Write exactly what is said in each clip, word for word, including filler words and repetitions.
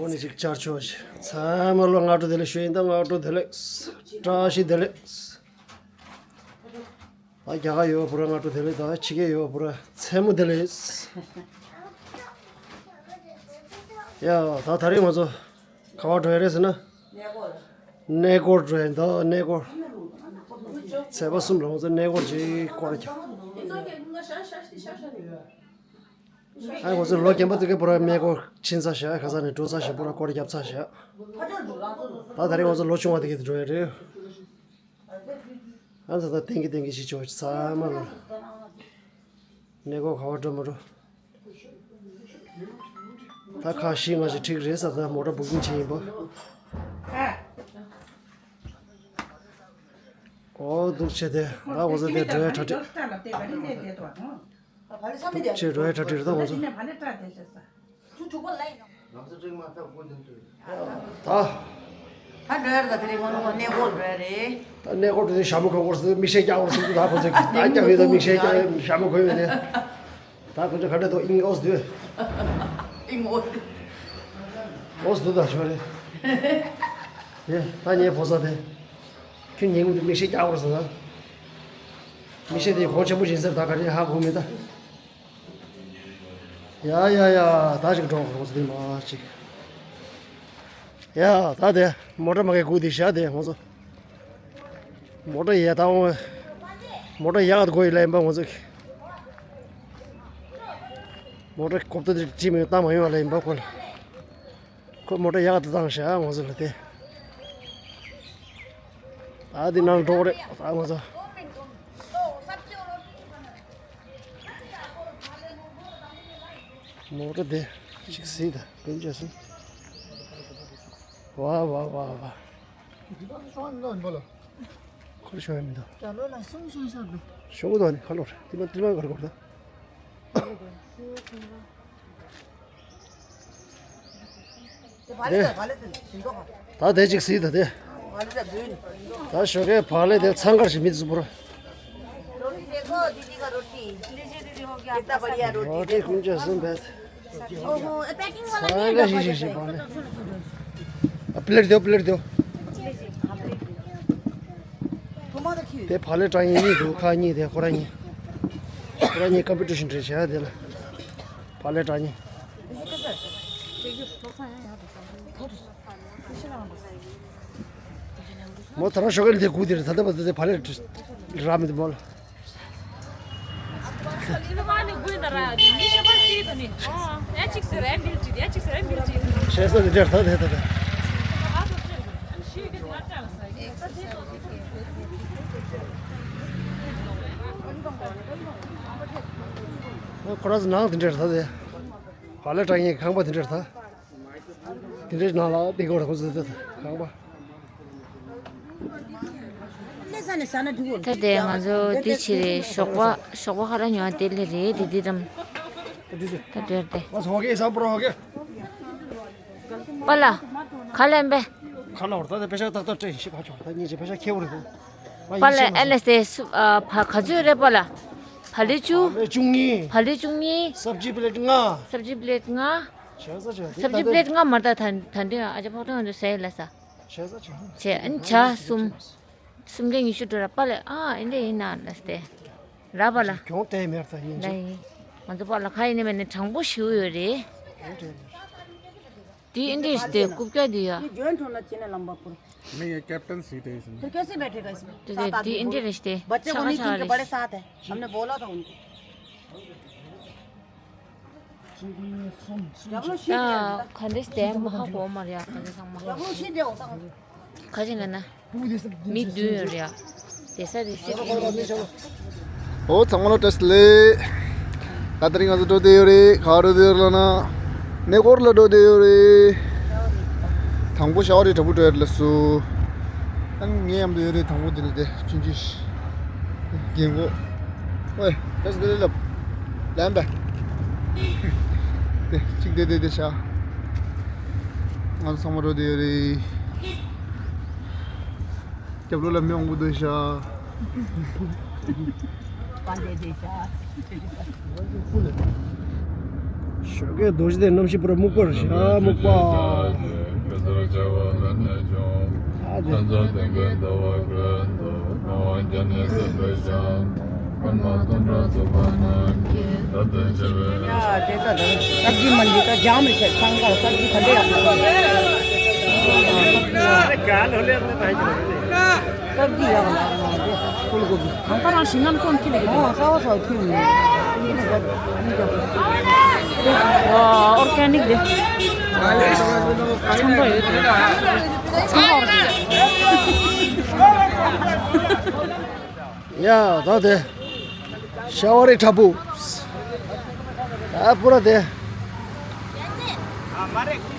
འོ་ནི་ཅིག་བཅར་ཆོག་ཅིག་ཚང་མ་ལོ་སྔ་དྲོ་བདེ་ལེགས་ཞུ་ཡིན། ད་སྔ་དྲོ་བདེ་ལེགས། བཀྲ་ཤིས་བདེ་ལེགས། ད་རྒྱ་གར་ཡོད་པ་ར་སྔ་དྲོ་བདེ་ལེགས། ད་ཕྱི་རྒྱལ་ཡོད་པ་ར་མཚན་མོ་བདེ་ལེགས། ཡ་ད་ད་རེས་ང་ཚོ་ག་པར་འགྲོ་ཡ་རེད་ཟེར་ན། གནས་སྐོར་འགྲོ་ཡ་ཡིན། ད་གནས་སྐོར་ཚེས་པ་གསུམ་ལ་ང་ཚོ་གནས་སྐོར་ཅིག་སྐོར་རྒྱག་ཨ་ང་ཚོ་ལོ་རྒན་པ་དེ་གའི་པོ་ར་གནས་སྐོར་ཕྱིན་ཚར་ཤག་ཁ་སང་ནས་འགྲོ་ཚར་ཤག་པོ་ར་སྐོར་བརྒྱབ་ཚར་ཤག་ད་ད་རེས་ང་ཚོ་ལོ་ཆུང་བ་དེ་གའི་དེ་འགྲོ་ཡ་རེད། ཨ་ཚ་ད་ཏན་གི་ཏན་གི་ཞིག་ཆོག་ཚང་མ་ལ་གནས་སྐོར་ག་པར་འགྲོ་མ་འགྲོ། ད་ཁག་བཞི་ལྔ་ཞིག་འགྲིག་རེད་ས། ད་མོ་ཊ་བུ་ཀིང་བྱས་ཡིན་པ། ཨོ་འདུག་བྱས་ཏེ་ད་ང་ཚོ་དེ་འགྲོ་ཡ་གྲ་སྒྲིག་འདུག་བྱས་འགྲོ་ཡ་གྲ་སྒྲིག་རེད། ད་ང་ཚོ་ད་ད་འགྲོ་ཡ་རེད། ད་དེ་རིང་ཁོང་ཚོ་གནས་སྐོར་འགྲོ་ཡ་རེད། ད་གནས་སྐོར་དེ་ནས་ཞྭ་མོ་ཁ་སྐོར་ཟེར་མིག་ཤེལ་རྒྱག་སྐོར་ཟེར་གྱི་ད་ཁོ་ཚོས་ད་རྒྱག་ཡོད། ད་མིག་ཤེལ་རྒྱག་ཞྭ་མོ་གོན་ཡོད་དེ། ད་ཁོ་ཚོ་ག་འདྲ་འདུག་ཨིང་ཨོས་དུ། ཨིང་ཨོས། ཨོས་དུ་ད་ཞོ་རེད། དེ་ད་ངའི་ཕོ་གསར་དེ། ཁྱོད་ངའི་ངོས་དུ་མིག་ཤེལ་རྒྱག་སྐོར་ཟེར་ན། མིག་ཤེལ་དེ་གོང་ཆེན་པོ་ཡིན་ཟེར་ད་ག་རེ་ཧ་གོ་མེད་ད། ཡ་ཡ་ཡ་ད་ཅིག་འགྲོ་རོགས་ཟེར་མ་ཅིག་ཡ་ད་དེ་མོ་ཊ་མ་གི་སྒུག་དེ་བཞག་དེ་ང་ཚོ། མོ་ཊ་ཡ་ད་འོང་། མོ་ཊ་ཡག་ཏུ་གོ་ཡི་ལ་ཡིན་པ་ང་ཚོ། མོ་ཊ་གོ་བརྡ་དེ་ཅི་མི་བཏང་མ་ཡོང་བ་ལ་ཡིན་པ་ཁོ་ལ། ཁོ་མོ་ཊ་ཡག་ཏུ་བཏང་བཞག་ང་ཚོ་ལ་དེ། ད་འདི་ནང་འགྲོ་རེད་ད་ང་ཚོ། མོ་ཊ་དེ་ཅིག་གཟིགས་དང་ཀུན་སྤྱོད་སུ། ཝ་ཝ་ཝ་ཝ། ཁོར་ཤོ་ཡ་མི་འདུག་ལོ་ལ་སུང་སུང་ས་འདུག་ཤོ་གུ་དོ་ནི་ཁ་ལོ་རེད། ཏི་མ་ཏི་མ་གར་གོར་ད། ད་དེ་ཅིག་གཟིགས་དང་དེ། ད་ཞོགས་ཀའི་བག་ལེབ་དེ་ཚང་ཁར་ཞིག་མི་འཛུགས་པོ་ར། रोटी देखो, दीदी का रोटी। कितना बढ़िया रोटी, रोटी देखो। ཀུན་ཅ་སུན་བེད། ओहो, ये पैकिंग वाला नहीं है, ཚང་ཁ་ཞིག་ཞིག་ཞིག་བག་ལེབ། प्लेट दो, प्लेट दो। དེ་བག་ལེབ་དྲངས་ཡིན་གཉིས་འདུག་ཁ་གཉིས་དེ་ཁོ་ར་གཉིས། ཁོ་ར་གཉིས་ཀམ་པི་ཊི་ཤན་རེད་བྱས་དེ་ལ། བག་ལེབ་དྲངས་གཉིས། མོ་ད་རང་ཞོགས་ཀས་ལ་དེ་སྒུག་དེ་རེད། ད་ལྟ་བར་དུ་དེ་བག་ལེབ་རག་མི་འདུག་མོ་ལ། བྱས་ས་དེ་འདྲར་ད་དེ་ད་དེ། ཁོ་ར་ཚོ་ནང་དེ་འདྲར་ད་དེ། བག་ལེབ་དྲངས་མཁན་ཁང་པ་དེ་འདྲར་ད། དེ་འདྲའི་ནང་ལ་དེ་གོ་ར་ཁོ་ཚོ་དེ་ད་ཁང་པ། ད་དེ་ང་ཚོ་འདི་ཕྱི་རེད། ཞོགས་པ་ཞོགས་པ་ཧ་ར་ཉོ་དེ་ལས་རེད་དེ་འདི་རམ། ད་དེར་དེ། बस हो गया, हिसाब पूरा हो गया। པཱ་ལགས། ག་ལེན་པས། ཁ་ལ་བར་ད་དེ་པེ་ཤ་ཏག་ཏག་སྤྲད་ཤི་ཁ་ཆོག་ད་ཉིན་ཅི་པེ་ཤ་ཁེ་བོ་རེད། པཱ་ལགས་ཨེ་ལས་དེ་སུ་ཨ་ཕ་ག་ཚོད་རེད་པཱ་ལགས། བག་ལེབ་བཅུ། བག་ལེབ་བཅུ་གཉིས། བག་ལེབ་བཅུ་གཉིས། སབ་ཇི་པི་ལེཊ་ལྔ། སབ་ཇི་པི་ལེཊ་ལྔ། བྱས་ས་བྱས། སབ་ཇི་པི་ལེཊ་ལྔ་མ་རེད་ད། ད་འདི་ཨ་ཅག་ཕོག་ཐུག་ང་ཚོ་ཟས་ལ་ས། བྱས་ས་བྱས། བྱས་ཨ་ནི་ཇ་གསུམ། སུམ་བརྒྱ་ཉི་ཤུ་འགྲོ་ར་པཱ་ལགས་ཨ་ཨེ་འདྲ་ཡིན་ན་ལ་སྟེ། ར་པཱ་ལགས། གྱོང་སྤྲད་མེད་ད་ཡིན་ལ་ཅི། ཡིན། ང་ཚོ་པཱ་ལགས་ཁ་ཡིན་ནི་མེད་ནི་དྲང་པོ་ཞུ་ཡོད་རེད། གྱོང་སྤྲད་མེད། དེ་ཨེ་འདྲ་ཞིག་སྟེ་རྐུབ་བཀྱག་དེ་ཡ། ये ज्वाइंट होना चाहिए ना लंबा पूरा। नहीं, ये कैप्टन सीट है इसमें। फिर कैसे बैठेगा इसमें? དེ་सात དེ་आदमी ཨེ་འདྲ་को? རེད་སྟེ། बच्चे ཆ་को ག་ཆ་नहीं, क्योंकि རེད། बड़े साथ है। हमने बोला था उनको। ད་ག་འདྲ་སྟེ་མ་ཧ་གོ་མ་རེད་ཡ། ག་འདྲ་ཚང་མ། ཁ་ཅིག་ལ་ན། མི་བདུན་ཡོད་རེད་ཡ། དེ་ས་དེ་སི། ཨོ་ཚང་མ་ལ་བཀྲ་ཤིས་བདེ་ལེགས། ད་དེ་རིང་ང་ཚོ་འགྲོ་བསྡད་ཡོད་རེད། ག་པར་འགྲོ་བསྡད་ཡོད་རེད་ལབ་ན། གནས་སྐོར་ལ་འགྲོ་བསྡད་ཡོད་རེད། དང་པོ་ཤ་བ་རི་དྲ་འབུ་འགྲོ་ཡ་རེད་ལབ་སོང་། ཨ་ནི་ངའི་མཉམ་དུ་ཡོད་རེད། དང་པོ་དེ་ལ་དེ་ཆུང་ཆུང་ཞིག་རྒན་གོག་ཨོའི། བཀྲ་ཤིས་བདེ་ལེགས་ལབ། ལན་པ། དེ་གཅིག་དེ་དེ་དེ་ཤ། ང་ཚོ་ཚང་མ་འགྲོ་བསྡད་ཡོད་རེད། རྒྱབ་ལོགས་ལ་མི་མང་པོ་འདུག་ཤག་ཞོགས་ཀའི་རྡོ་རྗེ་གདན་གནམ་གཤིས་པུ་ར་སྨུག་པ་རེད་ཤག་སྨུག་པ། བྱ་བ་ལ་ནས་བྱུང་། ཨ་ཙི། ཕན་ཚུན་དེང་གི་ཟླ་བ་ཀུན་ཏུ། གང་བ་བརྒྱ་ནི་སྲིད་པའི་ཞིང་། ཀུན་ལ་སྟོང་གྲོགས་ཚོགས་པ་རྣམས་ཀྱིས། བདག་ལྟའི་བྱ་བའི་རང་བཞིན། ཡ་དེ་ད་ད་སབ་ཇི་མན་ཌི་ད་ཇམ་རེད་ཤག་ཚང་ཀར་སབ་ཇི་ག་འདྲ་ཡག་པོ་འདུག་སབ་ཇི་ཡག་པོ་འདུག་ཕུལ་གོ་བི། གང་ལྟར་རང་ཞིང་ཁམས་ཀུན་ཁྱེར་ལེ་གི་འདུག་ཨོ་གསར་པ་གསར་པ་ཁྱེར་ཡོང་། ཨོ་ཨོར་གེ་ནིག་དེ། ཚོང་པ་ཡོད་དེ། ཚོང་པ་ཡོད་དེ། ཡ་ད་དེ། ཤ་བ་རི་ཁྲ་བོ། ད་པུ་ར་དེ།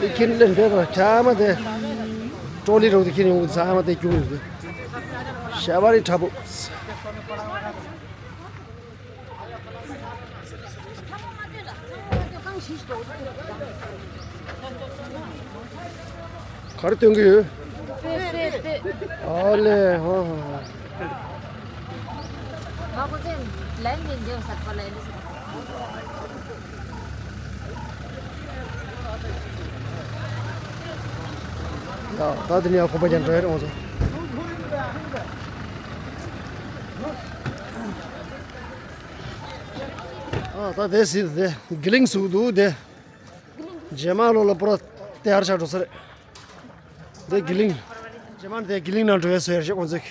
དེ་ཁྱེར་ལེན་འདྲེ་དང་ཆ་མ་དེ། ཀྲོ་ལི་རོགས་དེ་ཁྱེར་ཡོང་གི་ཚ་མ་དེ་ཀྱུང་ཡོད་དེ། ཤ་བ་རི་ཁྲ་བོ། ག་རེ་སྟོན་གི་ཡོད། ཨ་ལེ་ཧ་ཧ་ཧ། ད་ད་དེ་ནས་ཡང་ཁོ་པ་ཅན་འགྲོ་ཡ་རེད་ང་ཚོ། ཨ་ད་དེ་སྲིད་དེ་གི་ལིང་ཟུག་འདུག་དེ། རྗེས་མ་ལོ་ལ་པུ་ར་དེ་ཧར་ཆགས་འགྲོ་ས་རེད། དེ་གི་ལིང་། རྗེས་མ་དེ་གི་ལིང་ནང་འགྲོ་ཡ་བཟོ་ཡ་རེད་ཁོང་ཚོས།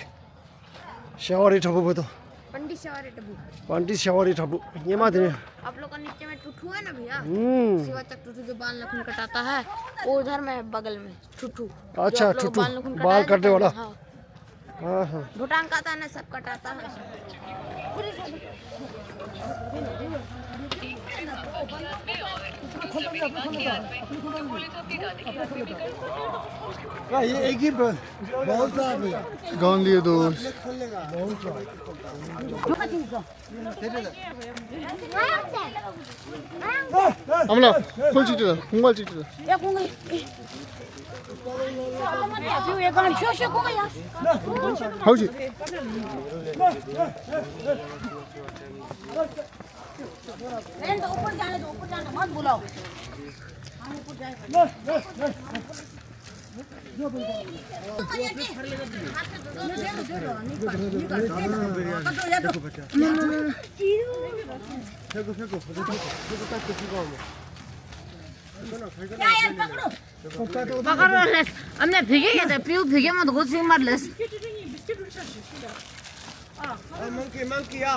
ཤ་བ་རི་ཁྲ་བོ་བོ་དོ། पंडित शवारी टबू। पंडित शवारी टबू। ཉི་མ་དེ་ནས། आप लोगों का नीचे में ठुठू है ना भैया? हम्म। शिवा तक ठुठू जो बाल नाखून कटाता है, वो उधर में है बगल में ठुठू। अच्छा, जो आप लोग ठुठू। बाल नाखून बाल कटाया कटने जाता है वाला। हाँ। हाँ, हाँ। भूटान का आता है ना, सब कटाता है। हाँ, ये एक ही ब-, बहुत साफ है। गांव लिए दोस्त। खोलने का। ཨ་མ་ལགས། ཁོལ་ཅིག་ཅིག་ལ། ཁོང་ཁོལ་ཅིག་ཅིག་ལ། ཧའོ་ཅི། पकड़ लो, लेस। हमने भीगे गए थे, पीयू भीगे मत, घुस ही मत, लेस। हाँ, मंकी, मंकी, आ।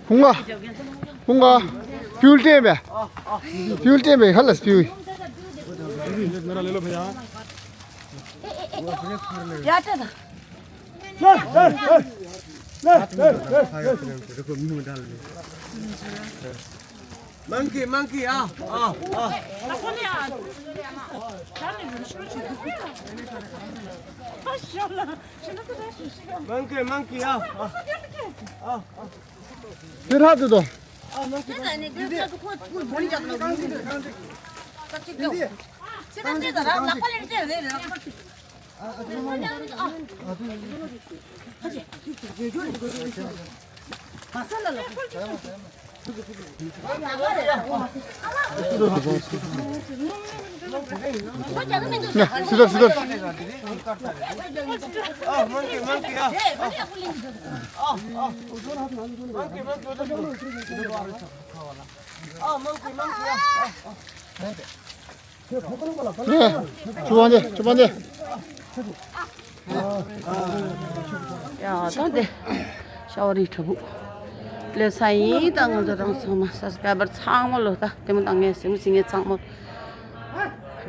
ཁུང་ང་། ཁུང་ང་། ཕིའུ་ལ་སྤྲད་པས། ཕིའུ་ལ་སྤྲད་པས་ཁ་ལ་ཕིའུ། Monkey, monkey, ah, ah, ah. Monkey, monkey, ah, ah. དེ་རག་འདུག་དོ། སི་ཏར་སི་ཏར། ཆུ་བ་འདི་ཆུ་བ་འདི། ཡ་ད་འདི་ཤ་བ་རི་ཁྲ་བོ་ལས་ས་ཡིན། ད་ང་ཚོ་རང་ཚང་མ་སབ་སི་ཀ་རའི་བར་ཚང་མ་ལོ། ད་དེ་མོ་ད་ངས་སེམས་སི་ངས་ཚང་མ་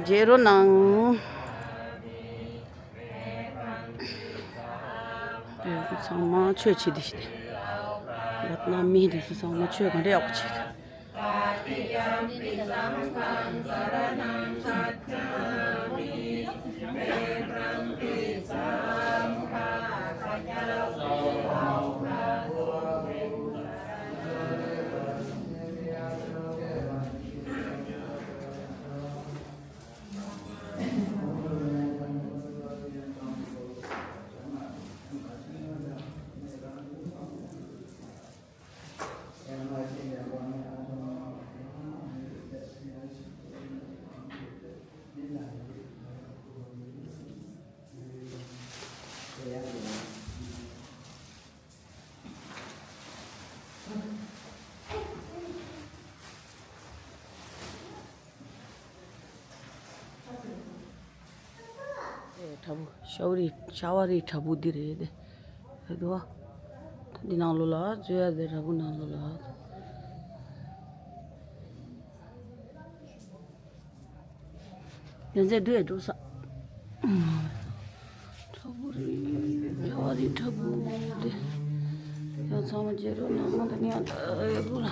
མཇལ་རོགས་གནང་། ཚང་མ་ཆོས་བྱེད་དེ་ཤི་དེ། ད་ན་མི་དེ་ཚོ་ཚང་མ་ཆོས་ག་འདྲ་ཡག་པོ་བྱེད། བྲག་ཕུག་ཤ་བ་རི་ཤ་བ་རི་བྲག་ཕུག་འདི་རེད་དེ། རེད་དོ། འདི་ནང་ལོགས་ལ་འཛུལ་ཡ་དེ་བྲག་ཕུག་ནང་ལོགས་ལ། ཡོད་ཚད་འདུག་ཡ་འགྲོ་ས། བྲག་ཕུག་རེད། ཤ་བ་རི་བྲག་ཕུག་དེ། ཡང་ཚང་མ་བརྗེད་འགྲོ་ན་མ་དང་ཉག་ད་ཡོད་དགོས་ལ།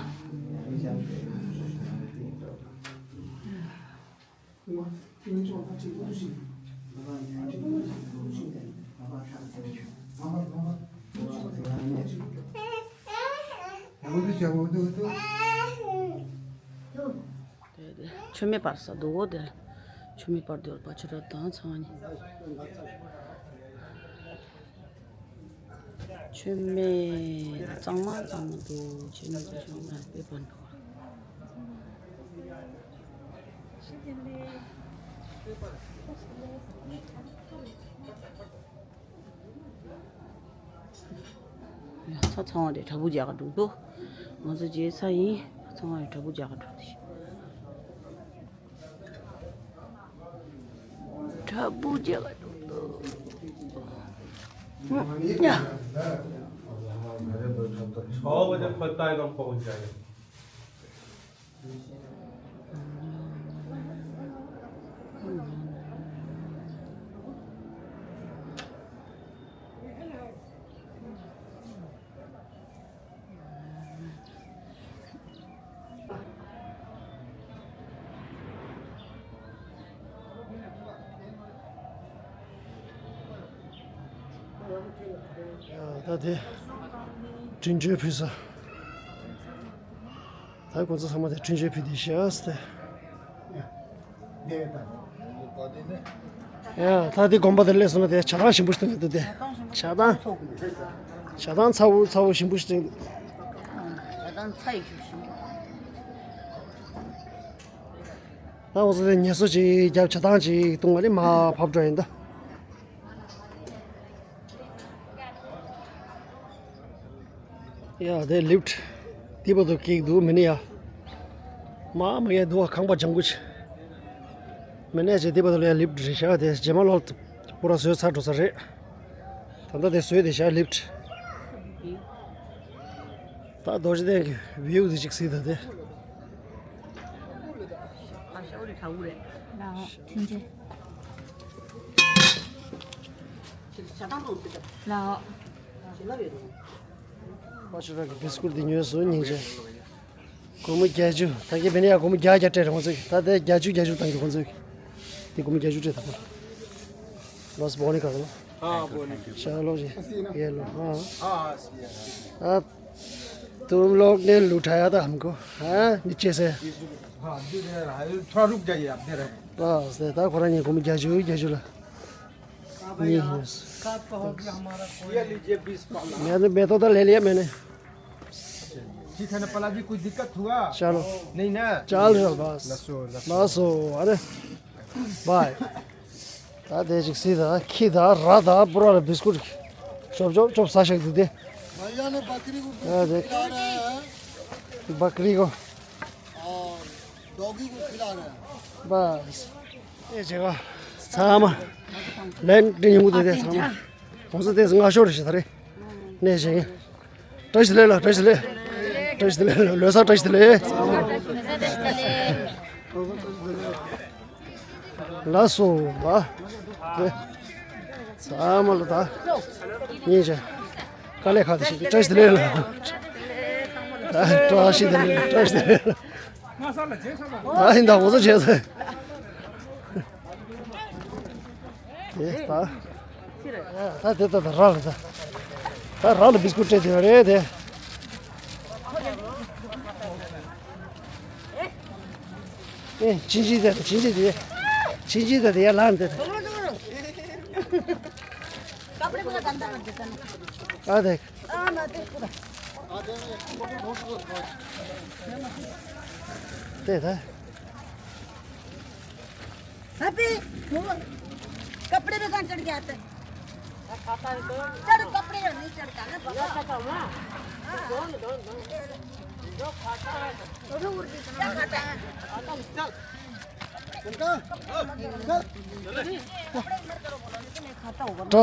མཆོད་མེ་སྤར་ས་འདུག་གོ་དེ། མཆོད་མེ་སྤར་དུས་པ་ཆུ་ར་དང་ཚང་མ་ནི། མཆོད་མེ་གཙང་མ་གཙང་མ་འདུག་མཆོད་མེ་ཚོ་ཤོང་ན་དཔེ་བར་འགྲོ། ཚ་ཚང་བ་དེ་བྲག་ཕུག་རྒྱག་ག་འགྲོ་འདུག་ང་ཚོ་རྗེས་ཚ་ཡིན། ཚ་ཚང་བ་དེ་བྲག་ཕུག་རྒྱག་ག་འགྲོ་དེ། བྲག་ཕུག་རྒྱག་ག་འགྲོ་འདུག་ཡ། ད་དེ་དྲིན་ཆེན་ཕུལ་ས། ད་ཁོ་ཚོ་ཚང་མ་དེ་དྲིན་ཆེན་ཕུལ་དེ་ཤེས་ཏེ། ཡ། ད་དེ་དགོན་པ་དེ་སླེབས་སོང་ན་དེ་ཇ་ཐང་ཞིམ་པོ་ཞིག་བཏུང་གི་འདུག་དེ། ཇ་ཐང་། ཇ་ཐང་ཚ་བོ་ཚ་བོ་ཞིམ་པོ་ཞིག་བཏུང་། ཇ་ཐང་ཚ་ཡི་ཞིམ་ཞིམ། ད་འོ་ཙི་དེ་ངལ་གསོ་ཅིག་རྒྱབ་ཇ་ཐང་ཅིག་བཏུང་བ་ནི་མ་ཕབ་འགྲོ་ཡིན་ད། ཡ་དེ་ལིཕ་ཊི་དེ་བར་དུ་སྐྱེག་འདུག་མི་ནི་ཡ། མ་མ་ཡ་འདུག་ཁང་པ་ལྗང་ཁུ་ཆེ། མི་ནས་ཅེ་དེ་བར་དུ་ལ་ཡ་ལིཕ་ཊི་རེད་ཤག་དེ་རྗེས་མ་ལོག་པུ་ར་བཟོས་ཚར་འགྲོ་ས་རེད། ད་ལྟ་དེ་བཟོས་དེ་ཤག་ལིཕ་ཊི། ད་རྡོ་རྗེ་གདན་གྱི་བིའུ་དེ་ཅིག་གཟིགས་དང་དེ། ཨ་ཤ་བ་རི་བྲག་ཕུག་རེད། ལའོ་ཐིན་ཅེ། ལའོ། པ་ཆུ་ར་གི་བི་སི་ཀུར་འདི་ཉོས་སོང་སྙིང་རྗེ། སྒོར་མོ་བརྒྱད་ཅུ། ད་གིན་བེ་ནི་ཡ་སྒོར་མོ་བརྒྱ་བརྒྱ་སྤྲད་རེད་ཁོང་ཚོས། ད་དེ་བརྒྱད་ཅུ་བརྒྱད་ཅུ་བཏང་གི་ཁོང་ཚོས། དེ་སྒོར་མོ་བརྒྱད་ཅུ་སྤྲད་དང་། ལོས་བོ་ནི་ག་ལོ། हाँ बोले। चलो जी। ये लो। हाँ। हाँ। अब तुम लोग ने लुटाया था हमको। हाँ, नीचे से। हाँ, दे दे रहा है। थोड़ा रुक जाइए, आप दे रहे हैं। बस, देता खोरा नहीं, घूम गया जू, गया जू ला। नहीं है। ये लीजिए बीस पाना। मैंने, मैं तो उधर ले लिया मैंने। ठीक है ना, पलाजी, कुछ दिक्कत हुआ? चलो। नहीं ना? चल रहा बस। लसो, लसो। लसो, अरे। बाय। ད་དེ་ཅིག་སི་ད་ཁི་ད་ར་ད་པུ་ར་ལ་བིས་ཀུཊ་ཅོབ་ཅོབ་ཅོབ་ཟ་ཤག་འདུག་དེ། भैया ने बकरी को ད་དེ་खिला रहे हैं। བ་ཀ་རི་གོ། और डॉगी को खिला रहे हैं। बस। དེ་ཅིག་ཚང་མ་ལན་ཏྲི་ཉུང་དེ་དེ་ཚང་མ་ཁོང་ཚོ་དེ་ང་ཤོར་རེ་ཞིག་ད་རེ་ནས་བཞེངས། བཀྲ་ཤིས་བདེ་ལེགས་ལ། བཀྲ་ཤིས་བདེ་ལེགས། བཀྲ་ཤིས་བདེ་ལེགས། ལོ་གསར་བཀྲ་ཤིས་བདེ་ལེགས། ལགས་སོ། ལ་དེ་ཚང་མ་ལ་ད་ཉིན་ཅན་དཀའ་ལས་ཁག་དེ་ཞིག་བཀྲ་ཤིས་བདེ་ལེགས་ལ། ད་བཀྲ་ཤིས་བདེ་ལེགས། བཀྲ་ཤིས་བདེ་ལེགས། ད་ཡིན་ད་འོ་ཚོ་བྱས་ཚེ། དེ་ད། ད་དེ་ད་ད་ར་ལ་ད། ད་ར་ལ་བིས་ཀུཊ་སྤྲད་དེ་རེད་དེ། ཨེ་ཅི་ཅི་དེ་ཅི་ཅི་དེ། ཅི་ཅི་དེ་དེ་ཡ་ལ་འདི། कपड़े पूरा गंदा कर देता ना। ཨ་དེ། हाँ, ना देख पूरा। དེ་ད། अबे, वो कपड़े में कहाँ चढ़ के आता है? चढ़, कपड़े में नहीं चढ़ता ना, बाबा। हाँ। तो भी उड़ के क्या खाता है? བཀྲ་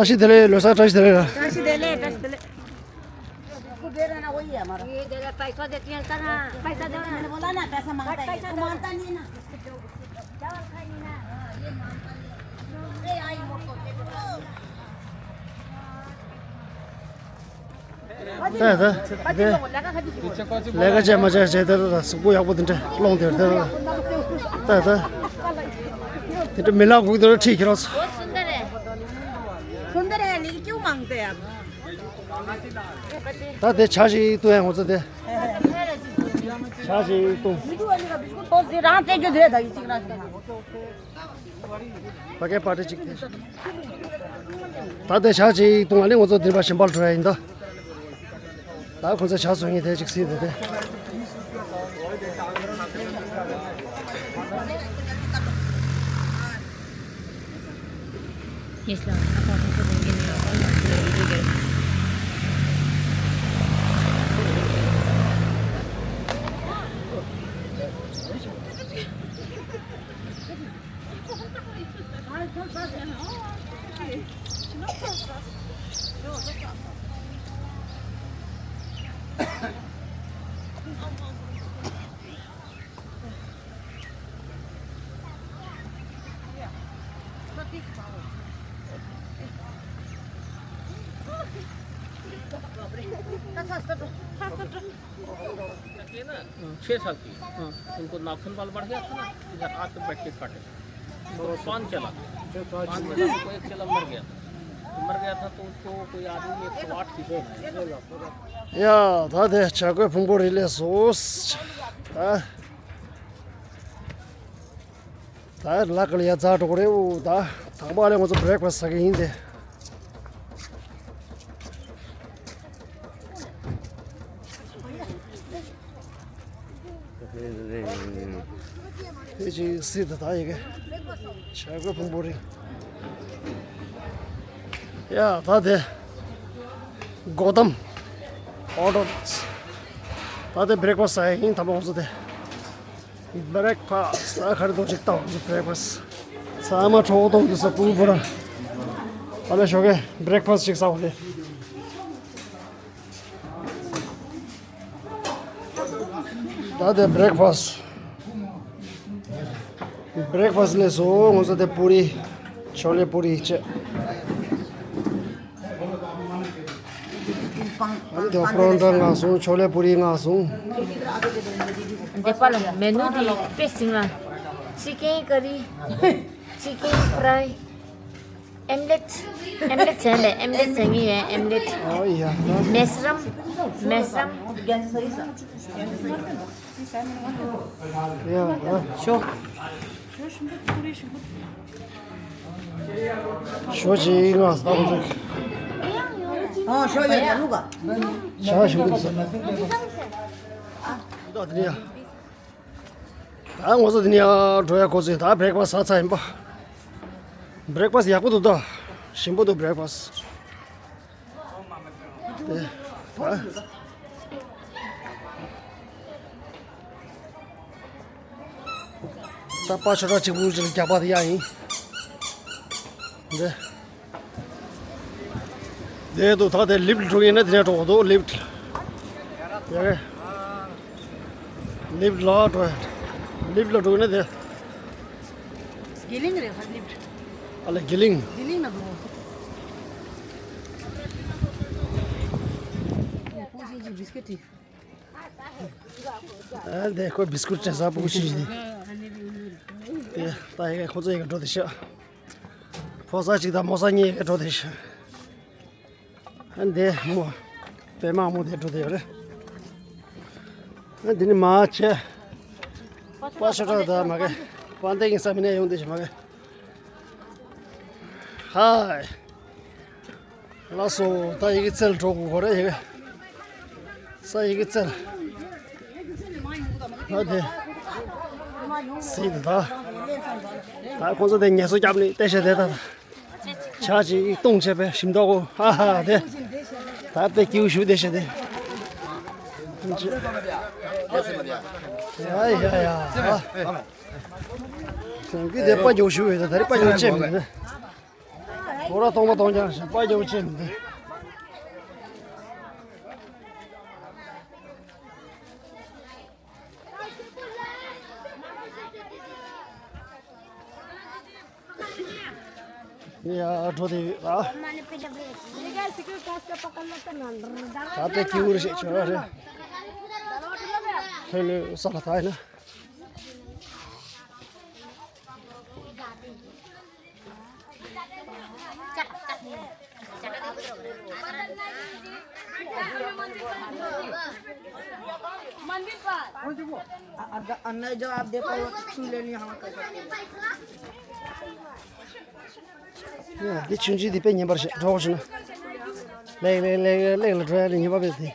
ཤིས་བདེ་ལེགས། ལོ་གསར་བཀྲ་ཤིས་བདེ་ལེགས། བཀྲ་ཤིས་བདེ་ལེགས། བཀྲ་ཤིས་བདེ་ལེགས། ये दे रहा, पैसा देती है ना, पैसा दे ना। मैंने बोला ना, पैसा मांगता है, पैसा तू मानता नहीं ना। चावल खाइए ना। ད་ད་དེ་ལས་ཀ་བྱས་མ་བྱས་བྱས་དེ་ད་གཟུགས་པོ་ཡག་པོ་དེ་འདྲ་སློང་དེར་དེ་ད་ད་དེ་འདྲ་མི་ལག་སྒུག་དེ་འདྲ་ཁྲིད་ཁྱེར་རོགས། सुंदर है। सुंदर है, लेकिन क्यों मांगते हैं आप? ད་དེ་ཇ་ཞིག་བཏུང་ཡ་ངོ་ཚ་དེ། ཇ་ཞིག་བཏུང་། ཕ་གའི་པར་ཊི་གཅིག་དེ། ད་དེ་ཇ་ཞིག་བཏུང་། ཨ་ནི་ང་ཚོ་འདིར་པ་ཞིམ་པར་འགྲོ་ཡ་ཡིན་ད། ད་ཁོང་ཚོ་ཇ་བཟོ་མཁན་དེ་ཅིག་གཟིགས་དེ་དེ། के ना, छह साल की। हाँ। उनको नाखून बाल बढ़ गया था ना, इधर आके बैठ के काटे। तो पान चला। पान चला, तो एक चला मर गया था। मर गया था, तो उसको कोई आदमी एक सौ आठ की। ཡ་ད་དེ་བྱ་རྒོད་ཕུང་པོ་རི་ལས་སོ། ད་ད་ལ་ཀ་ལ་ཡ་ཛ་འགྲོ་གི་རེད། འོ་ད་དང་པ་ལས་ང་ཚོ་བྷི་རེག་ཕ་སི་ཟ་གི་ཡིན་ཏེ། དེ་ཅིག་སྲིད་དུ་ད་ཡི་གེ་བྱ་རྒོད་ཕུང་པོ་རི། ཡ་ད་དེ་གོ་དམ་ཨོ་ཌར། ད་དེ་བྷི་རེག་ཕ་སི་ཟ་ཡི་ཡིན། དང་པོ་ང་ཚོ་དེ། བྷི་རེག་ཕ་སི་ད་ག་རེ་འདུག་ཅིག་ལྟ། བྷི་རེག་ཕ་སི་ཚང་མ་གྲོགས་གཏོང་དུས་ས་ཕྲུ་གུ་བུ་ར། ཨ་ལེ་ཞོགས་ཀས་བྷི་རེག་ཕ་སི་ཅིག་ཟ་འོ་དེ། ད་དེ་བྷི་རེག་ཕ་སི། བྷི་རེག་ཕ་སི་ལས་སོ་ང་ཚོ་དེ་པུ་རི། ཆོ་ལེ་པུ་རི་བྱས། ཨ་ནི་དེ་པ་རོན་ཊ་མངགས་སོང་། ཆོ་ལེ་པུ་རི་མངགས་སོང་། འདི་པ་ལ་མེ་ནུ་དེ་དཔེ་ཟིན་ལ། ཅི་ཀེན་ཀ་རི། ཅི་ཀེན་ཕ་རའི། ཨེམ་ལེཊ། ཨེམ་ལེཊ་ཟེར་ལེ། ཨེམ་ལེཊ་ཟེར་ངེས་ཡོད། ཨེམ་ལེཊ། ཨོ་ཡ། མེ་སི་རམ། མེ་སི་རམ། ཡ། ཤོ། ཤོ་ཅིག་ང་ལྟ་བུ་ཚོ། ཨ་ཤོ་ཡ་ཡ་ལུག་ག་ཤ་ཞིམ་པོ་འདུག་ཟེར། ད་དེ་ནས་ཡ། ད་ང་ཚོ་དེ་ནས་ཡར་འགྲོ་ཡ་འགོ་བཙུགས། ད་བྷི་རེག་ཕ་སི་ཟ་ཚར་ཡིན་པ། བྷི་རེག་ཕ་སི་ཡག་པོ་འདུག་ད། ཞིམ་པོ་འདུག་བྷི་རེག་ཕ་སི། དེ་ད་ད་པ་ཆོ་འདྲ་གཅིག་པུ་ཅིག་ལ་རྒྱག་པ་དེ་ཡག་ཡིན། འདི། དེ་འདུག་ད་དེ་ལིཕ་ཊི་འགྲོ་གི་ཡིན་ན་དེ་ནས་འགྲོ་གི་འདུག་ལིཕ་ཊི། ཡ་གི། ལིཕ་ཊི་ལ་འགྲོ། ལིཕ་ཊི་ལ་འགྲོ་གི་ཡིན་ན་དེ། དགེ་ལིང་རེད་ཧ་ལིཕ་ཊི། ཨ་ལ་དགེ་ལིང་། དགེ་ལིང་ན་འགྲོ། ཡ་པོ་ཞིག་གི་བི་སི་ཀེ་ཊི། ཨ་འདི་ཁོ་བི་སི་ཀུ་ཊི་སྤྲད་ས་པོ་ཞིག་ཡིན། དེ་ད་ཡ་གི་ཁོ་ཚོ་ཡ་གི་འགྲོ་དེ་ཤག་ཕོ་གསར་གཅིག་དང་མོ་གསར་གཉིས་ཀྱིས་འགྲོ་དེ་ཤག་ཨ་འདི་མོ་པད་མ་མོ་དེ་འགྲོ་དེ་ཡོད་རེད། ཨ་འདི་ནི་མ་ཆེ། པ་ཤ་ཁྲག་ད་མ་གི། པ་འདི་ཡིན་ས་མི་ནས་ཡོང་དེ་ཤག་མ་གི། ཧའི། ལགས་སོ། ད་ཡི་གེ་རྩེ་ལ་འགྲོ་དགོས་གོ་རེད་ཡི་གེ། ས་ཡི་གེ་རྩེ་ལ། ཨ་དེ། སྲིད་དེ་ད། ད་ཁོང་ཚོ་དེ་ངལ་གསོ་བརྒྱབ་ནས་བལྟས་བྱས་བསྡད་ད། ཇ་ཅིག་བཏུང་བྱས་པས་ཞིམ་མདོག་གོ། ཧ་ཧ་དེ། ད་དཔེ་སྐྱིད་པོ་ཞིག་བསྡད་བྱས་དེ། ཡ་ཡ་ཡ། སེང་གེ་དེ་པ་རྒྱག་ཞུ་བས་ད་རེ་པ་རྒྱག་ཆེ་མི་འདུག་ཁོ་ར་སྟོང་པ་སྟོང་རྐྱང་ཞིག་པ་རྒྱག་ཆེ་མི་འདུག་ཡ་འགྲོ་དེ་ཡོད་ཨ། ད་དེ་ཀྱི་འུར་ཞིག་བྱོས་ར་རེད། ལྷོད་ལྷོད་ས་ལ་ད་ཡིན་ན། अंदर जो आप देखो, वो छू लेनी, हाँ, कर सकते हैं। ཡ། འདི་ཆུང་ཆུང་འདི་དཔེ་ཉན་པར་བྱེད་འགྲོ་བཞིན་ན། ལེགས་ལེགས་ལེགས་ལེགས་ལ་འགྲོ་ཡ་ལས་ཉན་པ་དཔེ་དེ།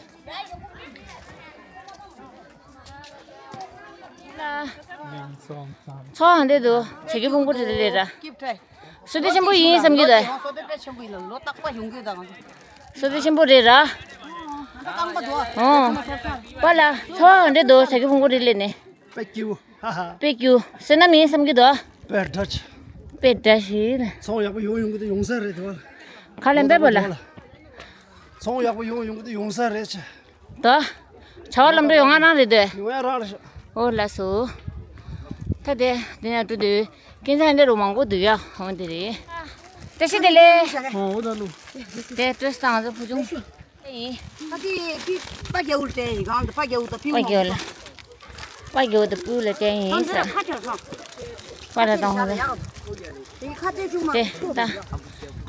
ཚོགས་ཧང་འདྲེ་འདུག་བྱ་རྒྱུད་ཕུང་པོ་དེ་ལས་ར། བསོད་བདེ་ཆེན་པོ་ཡིན་བསམ་གྱི་འདུག་བསོད་བདེ་ཆེན་པོ་ཡིན་ལ་ལོ་རྟག་པ་ཡོང་གི་འདུག་བསོད་བདེ་ཆེན་པོ་རེད་ར། ཨོ། པ་ལ་ཚོགས་ཧང་འདྲེ་འདུག་བྱ་རྒྱུད་ཕུང་པོ་དེ་ལས་ནས། དཔེ་སྐྱིད་པོ། ཧ་ཧ། དཔེ་སྐྱིད་པོ། བསོད་ནམས་ཡིན་བསམ་གྱི་འདུག་དཔེ་འདྲ་ཆེ། དཔེ་འདྲ་ཞིག་རེད། ཚོང་ཡག་པོ་ཡོང་ཡོང་གི་འདུག་ཡོང་ས་རེད་དོ། ཁ་ལེན་པས་པོ་ལ། ཚོང་ཡག་པོ་ཡོང་ཡོང་གི་འདུག་ཡོང་ས་རེད་ཆེ། ད། བྱ་བ་ལམ་འགྲོ་ཡོང་ང་རང་རེད་དེ། ཡོང་ཡ་རང་རེད་ཤག་ཨོ་ལགས་སོ། ད་དེ་འདི་ན་འགྲོ་དུས་སྐྱིན་ཚང་འདི་རུ་མང་པོ་འདུག་ཡ་འོ་འདི་རེད། བཀྲ་ཤིས་བདེ་ལེགས། ཨོ་ད་ལུ། དེ་བཀྲ་ཤིས་ཚང་ཚོ་བུ་ཆུང་། ཡིན། ད་དེ་དེ་པ་རྒྱ་འུར་དེ་ཡིན་གང་དུ་པ་རྒྱ་འུར་དང་པི་པ་རྒྱ་འུར་ལ། པ་རྒྱ་འུར་དང་པུ་ལ་བསྟན་ཡིན་ས། ཁ་ཆར་སོང་། པ་ར་དང་ཧོ་ལ། དེ་ཁ་ཆེ་ཆུང་མ། དེ་ད།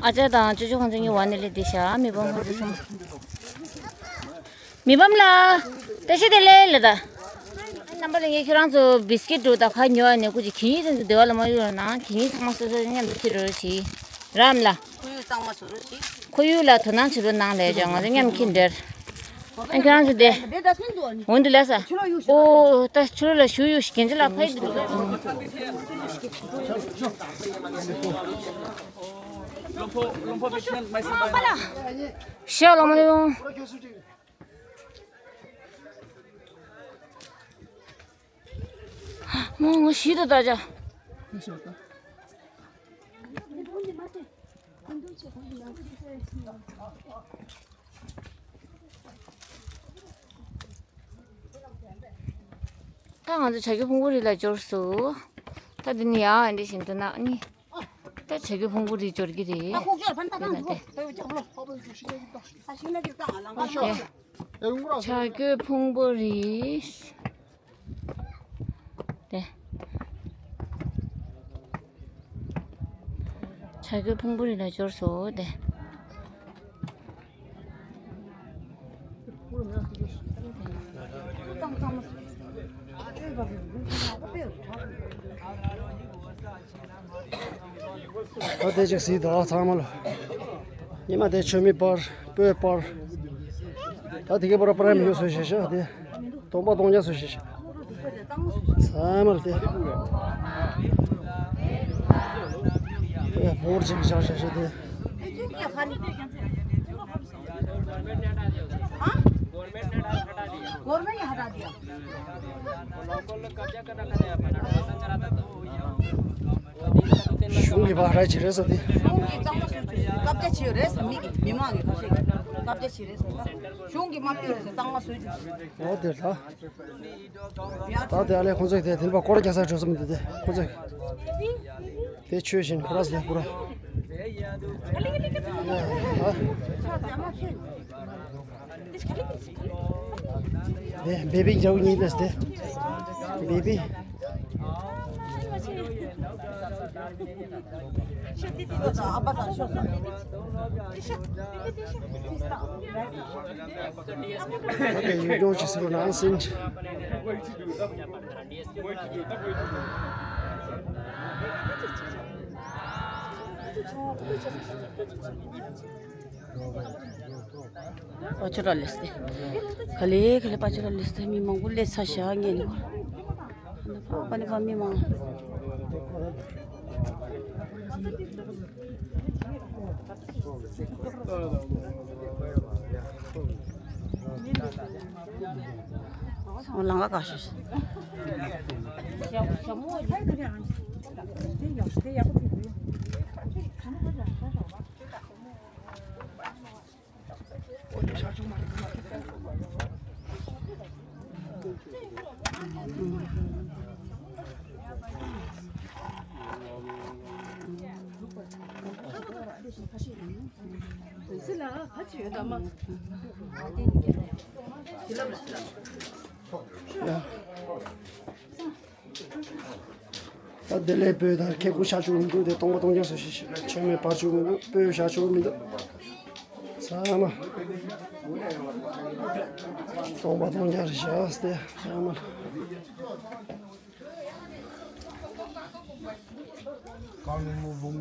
ཨ་ཅག་དང་ཅོ་ཅོ་ཁོང་ཚོ་གཉིས་བར་ནས་ལས་བསྡད་ཤག་མི་བུ་མོ་ཚོ་གསུམ། མི་བུ་མོ་ལ། བཀྲ་ཤིས་བདེ་ལེགས་ལ་ད། རྣམ་པ་ལྷན་རྒྱས་ཁྱེད་རང་ཚོ་བིས་ཀིཊ་འགྲོ་ད་ཁ་ཉོ་ཡ་ནས་ཀུ་ཅི་གིན་ཡིག་ཚང་ཚོ་སྡེ་བ་ལ་མ་ཡོད་ན་གིན་ཡིག་ཚང་མ་སོ་སོ་མཉམ་དུ་ཁྱེར་རོགས་བྱེད། རམ་ལ། ཁོར་ཡུག་གཙང་མ་བཟོ་རོགས་བྱེད། ཁོར་ཡུག་ལ་དོ་སྣང་བྱེད་རོགས་གནང་ལས་ཀྱང་ང་ཚོ་མཉམ་ཁྱེར་འདིར། ཨ་ཁྱེད་རང་ཚོ་དེ། འོན་ཏེ་ལ་ས། ཨོ་ད་ཆུ་ལ་ཞུ་ཡུ་ཞིག་གིན་ཅི་ལ་ཕ་ཡི་འདུག་ཤ་ལ་མ་ཡོང་། མོ་ངོ་ཞིག་ཏུ་ད་ཅག་ད་ང་ཚོ་བྱ་རྒོད་ཕུང་པོ་རི་ལ་འབྱོར་སོང་། ད་འདི་ནི་ཡང་འདི་བཞིན་དུ་ན་ནི། ད་བྱ་རྒོད་ཕུང་པོ་རི་འབྱོར་གྱི་རེད། དེ་ན་དེ། བྱ་རྒོད་ཕུང་པོ་རི། དེ། བྱ་རྒོད་ཕུང་པོ་རི་ལ་འབྱོར་སོང་དེ། ད་དེ་ཅིག་གཟིགས་དང་ཚང་མ་ལ། ཉི་མ་དེ་མཆོད་མེ་སྤར་སྤོས་སྤར། ད་དེ་གའི་པར་པར་མི་ཡོད་བཟོས་ཤེས་ཤག་དེ། སྟོང་པ་སྟོང་རྐྱང་བཟོས་ཤེས་ཤག་ཚང་མ་ལ་དེ། སྤོས་སྤོར་ཅིག་བཞག་ཤེས་ཤག་དེ། གཞུང་གི་བ་ར་ཅི་རེད་ཟེར་ཏེ། གཞུང་གི་གཙང་མ་བཟོ་རྒྱུ་བཀག་རྒྱ་བྱས་ཡོད་རེད་ཟེར། མི་གི་མི་མང་གི་ཁ་ཤས་ཀྱིས་བཀག་རྒྱ་བྱས་རེད་ཟེར། གཞུང་གི་དམག་མི་རེད་ཟེར་གཙང་མ་བཟོ་རྒྱུ། འོ་དེ་ལ། ད་དེ་ཨ་ལས་ཁོང་ཚོས་དེ་དེ་པ་སྐོར་རྒྱག་ས་འགྲོ་ས་མི་འདུག་དེ་ཁོང་ཚོས་དེ་ཆོས་བཞིན་ཁོ་ར་ཟེར་ཁོ་ར། དེ་བེ་བི་རྒྱག་གཉིས་དེ་སྟེ། བེ་བི། Okay, you don't just run on since. པ་ཆོ་ར་ལེས་ཏེ། ག་ལེ་ག་ལེ་པ་ཆོ་ར་ལེས་ཏེ། མི་མང་པོ་ལེས་ཚར་ཤག་ངས་ནི། པ་ནི་པ་མི་མང་། ལང་ཀ་ག་ཤོད། ད་དེ་ལས་སྤོས་དང་ཁེ་ཁུ་བཞག་ཆོག་མི་འདུག་དེ་སྟོང་པ་སྟོང་རྐྱང་བཟོ་ཤེས་ཤེས་ཆོས་མེད་བར་ཆོད་མི་འདུག་སྤོས་བཞག་ཆོག་མི་འདུག་ཚང་མ་སྟོང་པ་སྟོང་རྐྱང་རེད་བཞག་སྟེ་ཚང་མ། གང་མོ་བུང་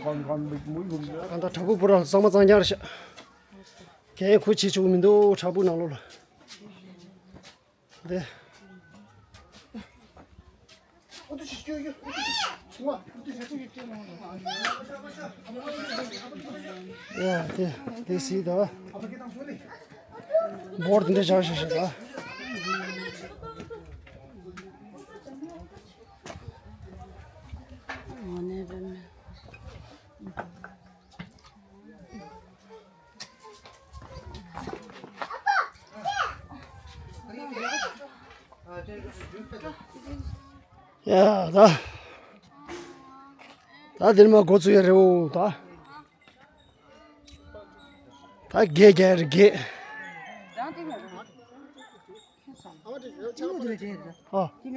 གང་གང་བུ་མོ་བུང་གང་ད་བྲག་ཕུག་པུ་ར་གཙང་མ་གཙང་རྐྱང་རེད་ཤག་གན་ཁུ་བྱེད་ཆོག་མི་འདུག་བྲག་ཕུག་ནང་ལོགས་ལ། དེ། ཡ་དེ་དེ་སི་ད། འབོར་དེ་འདྲ་བཞག་ཤག་ཤག་ད། ཡ་ད། ད་འདིར་མ་འགོ་ཚུགས་ཡ་རེད་འོ་ད། ད་རྒས་རྒས་རེད་རྒས། ཨ།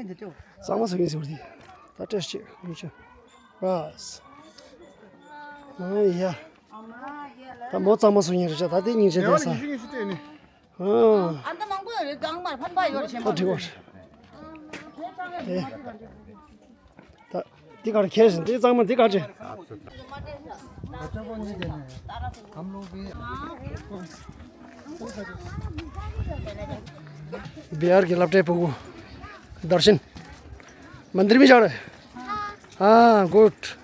གཙང་མ་བཟོ་གིན་ཟེར་བ་དེ། ད་བཀྲ་ཤིས་བདེ་ལེགས་ཆེ། རེད། ཨ་ཡ། ད་མོ་གཙང་མ་བཟོ་གིན་རེད་ཤག་ད་དེ་སྙིང་རྗེ་བསྡད་ས། ཨ། ཨ་ད་མང་པོ་ཡོད་རེད། གང་མར་ཕན་པ་ཡོད་རེད་ཤག་ད་འགྲིག་པ་རེད། ཨེ། ད་འདི་གར་ཁྱེར་ཟིན་འདི་གཙང་མ་འདི་གར་ཅི། བི་ཧར་གྱི་སློབ་གྲྭའི་ཕྲུ་གུ། དར་ཤིན། མནྡིར་མེ་ཇཱ་རེ། ཨ། གུཌ།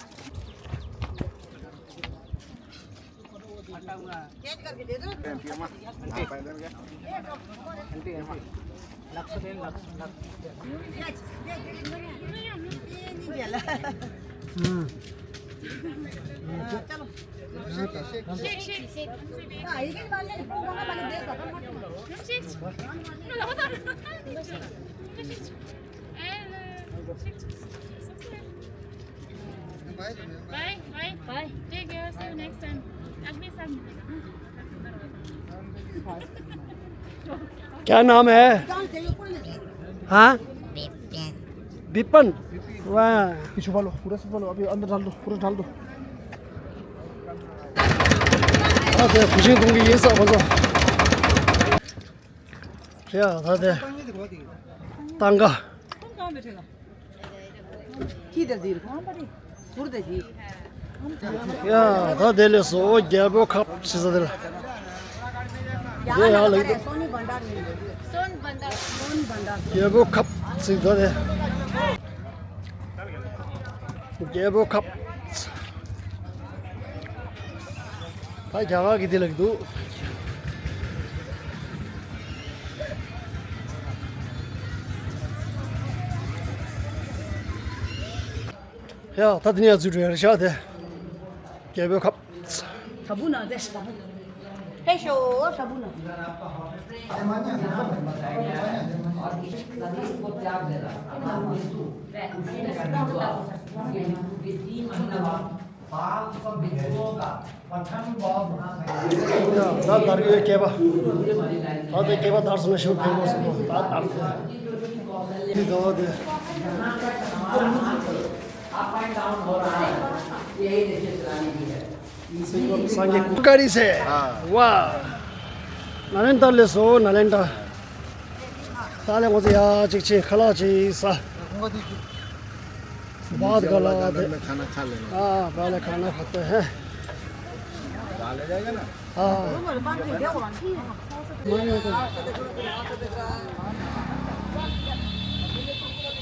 Bye. Bye. Bye. Take care. See you next time. अगले साल मिलेगा। क्या नाम है? हाँ? विपन। विपन। वाह। पीछे वालो, पूरा सब वालो, अभी अंदर डाल दो, पूरा डाल दो। ཨ་དེ་གུ་ཤིང་གཏོང་གི་ཡིན་ས་ཁོ་ཚོ། རེད་ཨ་ད་དེ། ཏང་ག་ཁྱི་དེར་དེར་གང་པ་རེད། ཟུར་དེ་དེ། ཡ་ད་དེ་ལས་སོ་རྒྱལ་པོ་ཁབ་ཞེས་ས་དེ་ལ། དེ་ཡག་ལ་ཡིན་འདུག་སོན་བན་དར་ཡིན་འདུག་སོན་བན་དར། སོན་བན་དར། རྒྱལ་པོ་ཁབ་ཞེས་ད་དེ། རྒྱལ་པོ་ཁབ། ད་རྒྱ་གར་གྱི་དེ་ལ་གི་འདུག་ཡ་ད་དེ་ནས་ཚུར་འགྲོ་ཡ་རེད་ཤག་དེ། རྒྱལ་པོའི་ཁབ། ཧེ་ཤོ་ཧ་བུ་ན། ད་དར་གི་ཡོད་སྐེད་པ། ད་དེ་སྐེད་པ་དར་སོང་ན་ཞོ་ཕན་པོ་སོང་ད་དར་སོང་། འདི་ཟླ་བ་དེ། སངས་རྒྱས་ཀ་རི་སེ། ཝ། ནཱ་ལེནྡྲ་ལས་སོ་ནཱ་ལེནྡྲ། ད་ལས་ང་ཚོ་ཡ་གཅིག་ཆེ་ཁ་ལག་ཅིག་ཟ། बात गलत है। हाँ, पहले खाना खाते हैं।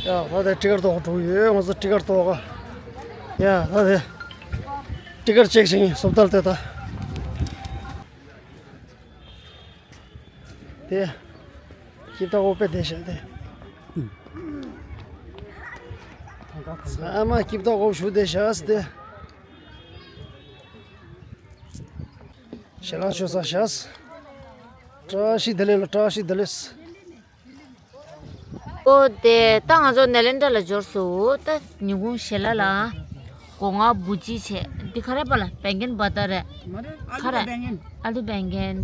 ཡ་ད་དེ་ཊི་ཀེཊ་ཐོག་འགྲོ་ཡོད། ང་ཚོ་ཊི་ཀེཊ་ཐོག་ཡ་ད་དེ་ཊི་ཀེཊ་ཅེག་བྱེད་ཀྱིན་སོབ་ཏལ་དེ་ད། དེ། སྐྱིད་ཏོག་ཨོ་པེ་དེ་ཤ་དེ། ཚང་མ་སྐྱིད་ཏོག་ཨོ་ཞུ་དེ་ཤ་སྟེ། ཞལ་ལག་མཆོད་ས་ཤ། བཀྲ་ཤིས་བདེ་ལེགས་ལ་བཀྲ་ཤིས་བདེ་ལེགས། ཨོ་དེ་ད་ང་ཚོ་ནེ་ལེན་ཌ་ལ་འབྱོར་སོང་། ད་ཉིན་གུང་ཞལ་ལག་ལ་སྒོ་ང་བུ་ཅི་བྱས། འདི་ག་རེ་པ་ལ་བེང་གན་བ་ད་རེད། ག་རེ། ཨ་ལུ་བེང་གན།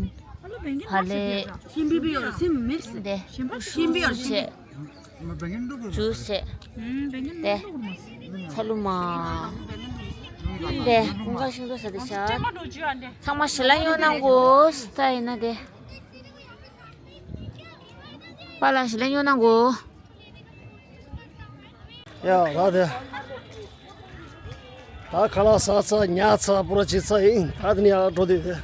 ཕ་ལེ། ཕ་ལེ། འདི་ཤིང་པི་ཡོར་ཤིང་པི། ཇུས་བྱས། དེ་ཚ་ལུ་མ། དེ་ཀུན་དགའ་ཤིང་ཏོག་ཟ་དེ་ཤ། ཚང་མ་ཞལ་ལག་ཉོ་གནང་གོ། ད་ཡིན་ན་དེ། པཱ་ལགས་ཞལ་ལག་ཉོ་གནང་གོ། ཡ་ད་དེ། ད་ཁ་ལག་ཟ་ཚར་ཉལ་ཚར་པུ་ར་བྱེད་ཚར་ཡིན། ད་དེ་ནས་ཡར་འགྲོ་དུས་དེ།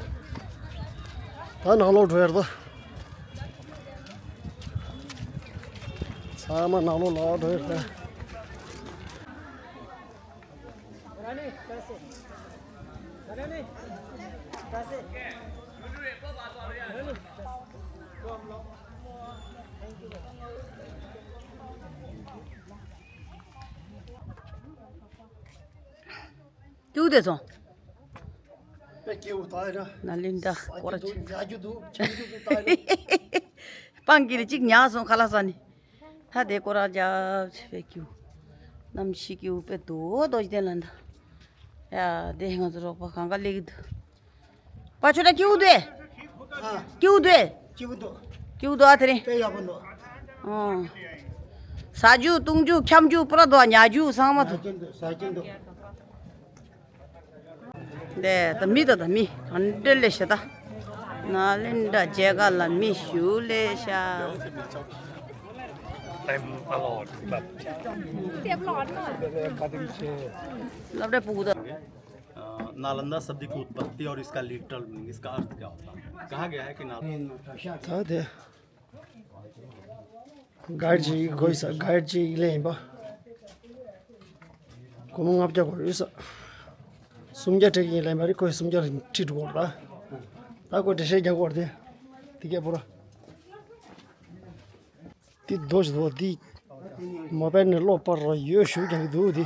ད་ནང་ལོགས་འགྲོ་ཡར་ད། ཚང་མ་ནང་ལོགས་ལ་འགྲོ་ཡར་ད། ཀྱུ་དེ་སོང་། པེ་ཀྱུ་ད་ཡ། ན་ལིན་ད་སྐོར་ཆ། ཡ་རྒྱུ་འདུག་ཆ་རྒྱུ་འདུག་ད་ཡ། སྤང་གི་རེ་གཅིག་ཉག་སོང་ཁ་ལག་ཟ་ནི། ད་དེ་སྐོར་ར་རྒྱབ་ཆེ་པེ་ཀྱུ། གནམ་གཤིས་ཀྱུ་པེ་དོ་དོ་ཞིག་དེ་ལ་འདུག་ཡ་དེ་ང་ཚོ་རོགས་པ་གང་ག་ལེགས་འདུག་པ་ཆོ་ད་ཀྱུ་དེ། ཨ། ཀྱུ་དེ། སྐྱིད་པོ་འདུག་སྐྱིད་པོ་འདུག་ཨ་དེ་རིང་། དཔེ་ཡག་པོ་འདུག་ཨོ། ཟ་རྒྱུ་བཏུང་རྒྱུ་འཁྱམ་རྒྱུ་པུ་ར་འདུག་ཉལ་རྒྱུ་ཚང་མ་ཟ་འདུག་རྒྱུ་འདུག་ཟ་རྒྱུ་འདུག་དེ་ད་མི་ད་ད་མི་ག་འདྲ་ལེ་ཤ་ད། ན་ལེན་ཌ་མཇལ་ཁ་ལ་མི་ཞུ་ལེ་ཤ། སློབ་གྲྭ་སྤུ་གུ་ད། अ, नालंदा शब्द की उत्पत्ति और इसका लिटरल मीनिंग, इसका अर्थ क्या होता है? कहा गया है कि नाल- ད་དེ་གཱའིཌ་ཅིག་དགོས་ས། གཱའིཌ་ཅིག་ལེན་ཡིན་པ། སྒོར་མོ་ལྔ་བརྒྱ་དགོས་ཡོད་ས། སུམ་བརྒྱ་སྤྲད་ཀྱི་ཡིན་ལེན་པ་རེད། ཁོས་སུམ་བརྒྱ་ཁྲིད་འགྲོ་དགོས་རེད་ལ། ད་ཁོས་འགྲེལ་བཤད་རྒྱག་དགོས་རེད་དེ། དེ་གས་པོ་ར། འདི་རྡོ་ཞིག་འདུག་འདི་མོ་བེལ་ནས་གློག་སྤར་རོགས་ཡོད་ཞུ་རྒྱག་གི་འདུག་འདི།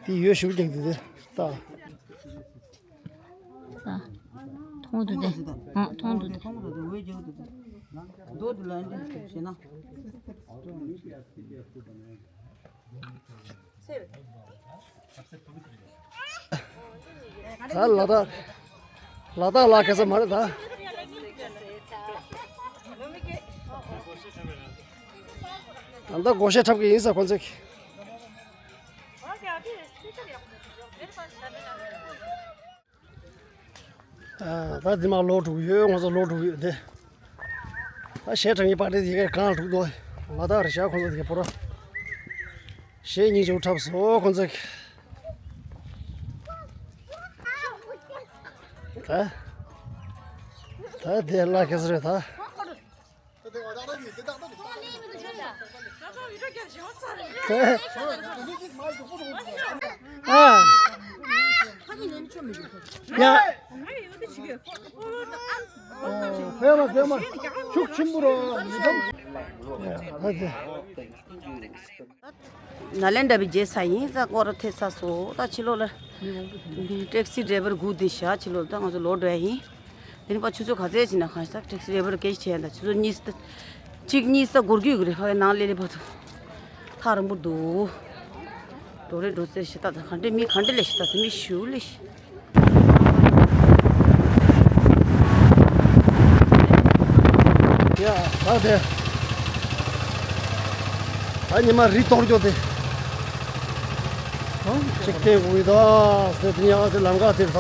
འདི་ཡོད་ཞུ་རྒྱག་གི་འདུག་འདི་ལྟ། ཨ། མཐོང་འདུག་སྟེ། ཨ། མཐོང་འདུག་སྟེ། ད་ལ་དྭགས། ལ་དྭགས་ལ་ག་ས་མ་རེད་ད། ད་ལྟ་སྒོར་གཞས་འཁྲབ་ཀྱི་ཡིན་ས་ཁོང་ཚོས། ད་འདི་མ་ལོག་འགྲོ་གི་ཡོད། ང་ཚོ་ལོག་འགྲོ་གི་ཡོད་དེ། ད་གཞས་འཁྲབ་མཁན་པ་ཊི་དེ་གས་གང་ལ་འགྲོ་གི་འདུག་ལ་དྭགས་རེད་ཤག་ཁོང་ཚོ་དེ་གས་པོ་ར། གཞས་སྙིང་རྗེ་པོ་འཁྲབ་སོང་ཁོང་ཚོས། ད་ད་དེ་ལ་ག་ས་རེད་ད། ཨ། ཡ། ཕེབས་མ་ཕེབས་མ། ཤུགས་ཆེན་པོ་རོ། ཡ། ཨ་ཙི། ནཱ་ལེནྡྲ་བའི་རྒྱལ་ས་ཡིན་ས་སྐོར་ཐེ་ས་སོ། ད་ཕྱི་ལོགས་ལ་ཊེག་སི་ཌ་རའི་བར་སྒུག་བསྡད་ཤག་ཕྱི་ལོགས་ལ་ད་ང་ཚོ་ལོག་འགྲོ་ཡ་ཡིན། དེ་ནི་པ་ཆུ་ཚོད་ག་ཚད་ཕྱིན་ན་གང་ཤག་ཊེག་སི་ཌ་རའི་བར་སྐད་ཆ་བྱས་ཡ་ད་ཆུ་ཚོད་གཉིས་ཙམ། གཅིག་གཉིས་ཙམ་འགོར་གྱི་ཡོད་ཀྱི་རེད། ཕ་གི་ནང་ལས་ལས་བར་དུ། ཐག་རིང་པོ་འདུག་འགྲོ་རེ་འགྲོ་ཚེ་ཞེ་ད་ད་ག་འདྲས་མི་ག་འདྲས་ལས་ཞེ་ད་ད་མི་ཞུ་ལས་ཞེ། ཡ། ད་དེ། ད་ཉི་མ་རི་གཏོར་རྒྱུ་དེ། ཅིག་སྟེང་དགོས་ཡོད་ད། དེ་དེ་ཉག་དེ་ལམ་ཁ་དེར་ད།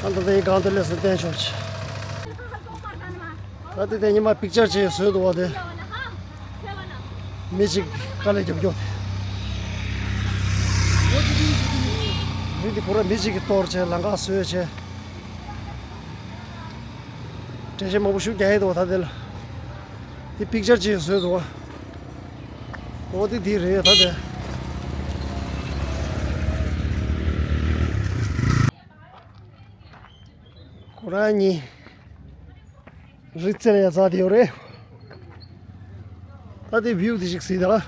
ད་ད་དེ་གང་དུ་སླེབས་སོང་བསྟན་ཆོག་ཆེ། ད་དེ་དེ་ཉི་མ་པིག་ཅར་བྱས་བཟོས་འདུག་བ་དེ། མི་གཅིག་དཀའ་ལས་རྒྱབ་རྒྱུ་དེ། རི་འདི་ཁོ་ར་མི་གཅིག་གིས་གཏོར་བྱས་ལམ་ཁ་བཟོས་བྱས། འགྲེལ་བཤད་མང་པོ་ཞིག་རྒྱག་ཡས་འདུག་བ་ད་དེ་ལ། དེ་པིག་ཅར་ཅིག་བཟོས་འདུག་བ། འོ་དེ་དེ་རེད་ད་དེ། ཁོ་རང་གཉིས། རི་རྩེ་ལ་ཡ་ཚ་དེ་ཡོད་རེད། ད་དེ་བིའུ་དེ་ཞིག་གཟིགས་དང་།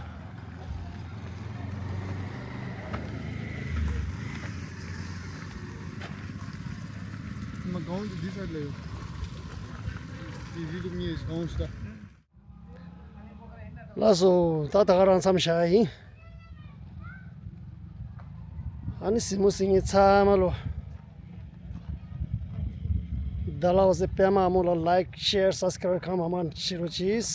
ལགས་སོ། ད་ད་ག་རང་མཚམས་བཞག་ཡིན། ཨ་ནི་གཟིགས་མོ་གཟིགས་མཁན་ཚང་མ་ལོ། ད་ལགས་སེ་པད་མ་ཨ་མོ་ལ་ལའིཀ་ཤེར་སབ་སི་ཀ་རའིབ་གང་མང་མང་བྱེད་རོགས་གྱིས།